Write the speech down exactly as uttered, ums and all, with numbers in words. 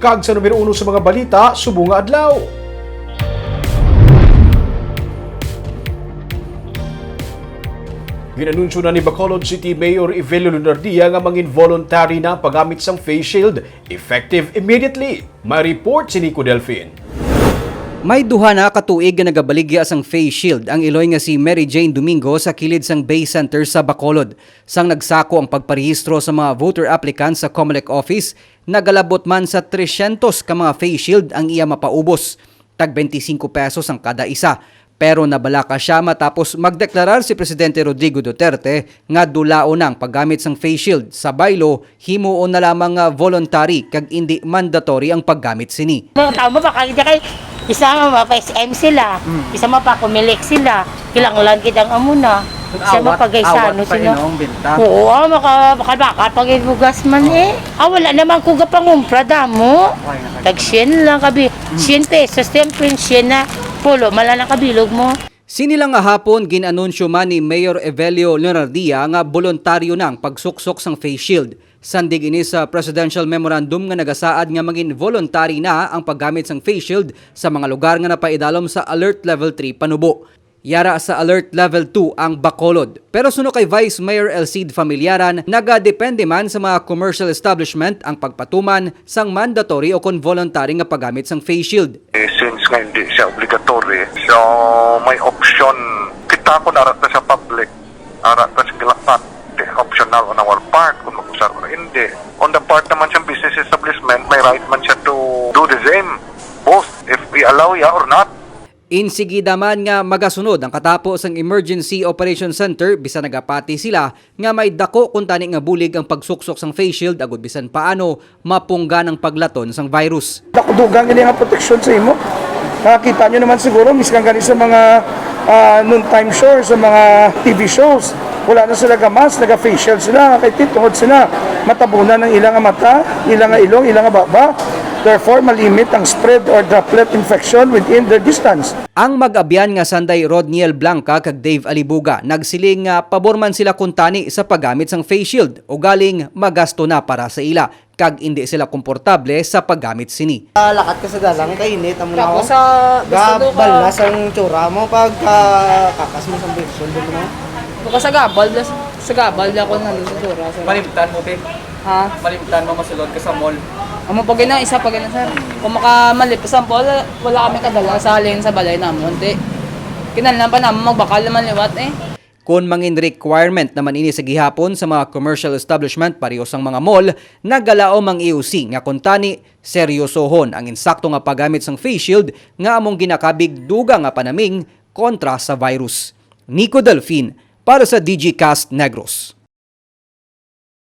Kag sa numero uno sa mga balita subong nga adlaw. Ginanunsyo na ni Bacolod City Mayor Evelio Lunardia nga mangin-voluntary na ang paggamit sang face shield, effective immediately. May report si Nico Delfin. May duha na ka tuig nga nagabaligya sang face shield ang iloy nga si Mary Jane Domingo sa kilid sang Bay Center sa Bacolod. Sang nagsako ang pagparehistro sa mga voter applicants sa Comelec office, nagalabot man sa tresyentos ka mga face shield ang iya mapaubos. Tag twenty-five pesos ang kada isa. Pero nabalaka siya matapos magdeklarar si Presidente Rodrigo Duterte nga dulaon na ang paggamit sang face shield sa baylo, himuon na lamang nga voluntary kag indi mandatory ang paggamit sini. Mga tao mo, baka hindi kay isa mo mapa-S M sila, isa mapa-Comelec sila, kinahanglan gid ang amo na. Isa Awat, mapagaysano awat pa sila. Inong binta. Oo, ah, maka-, makabakal pag ibugas man eh. Ah, wala naman ko gapangumpra damo. Ay, naka- Tag syen lang kabi. Syen pesos, ten syen na. Pulo, mala na kabilog mo. Sini lang nga hapon, gin-anunsyo man ni Mayor Evelio Leonardia nga boluntaryo na ang pagsuksok sang face shield. Sandig ini sa presidential memorandum nga nagasaad nga mangin voluntary na ang paggamit sang face shield sa mga lugar nga napaidalom sa Alert Level three panubo. Yara sa Alert Level two ang Bacolod. Pero suno kay Vice Mayor Elcid Familiaran, nagadepende man sa mga commercial establishment ang pagpatuman sang mandatory o kon voluntary nga paggamit sang face shield. Eh, since nga hindi siya obligatory, so may option kita kung ara ta sa public, ara ta sa gilapat, di, optional on our part kung mag-usar o hindi. On the part naman sa business establishment, may right man siya to do the same, both if we allow ya or not. Insigida man nga magasunod ang katapo sang Emergency Operation Center bisan nagapati sila nga may dako kuntani nga bulig ang pagsuksok sang face shield agud bisan paano mapunggan ang paglaton sang virus. Dako dugang ini nga proteksyon sa imo. Nakakita nyo naman siguro, miskan gani sa mga, ah, noontime show, sa mga T V shows, wala na sila gamas, naga-face shield sila, kay tungod sila matabunan ang ilang mata, ilang ilong, ilang baba. Therefore, malimit ang spread or droplet infection within their distance. Ang mag-abyan nga sanday Rodniel Blanca kag Dave Alibuga nagsiling nga pabor man sila kuntani sa paggamit sang face shield, ugaling magasto na para sa ila, kag indi sila komportable sa paggamit sini. Ah, lakat ka sa dalan, kainit, amo na Tapos ako. Sa Gabal na sang tsura mo pag, ah, kakas mo sa bulso, di mo na. Bukas sa gabal, das-, sa gabal ako na sa tsura. Sa Malimtan mo, Pip. Ha? Malimtan mo, masulod ka sa mall. Amo pa gina, isa pa gina, sir. Kung makamali pa sa mall, wala kami kadala sa halin sa balay namon. Di, kinahanglan pa namon magbakal naman liwat eh. Kon mangin requirement naman ini sa gihapon sa mga commercial establishment, pareho sang mga mall, nagalaom ang E O C nga kuntani, seryosohon ang insakto nga paggamit sang face shield nga among ginakabig dugang nga panaming kontra sa virus. Nico Delfin para sa Digicast Negros.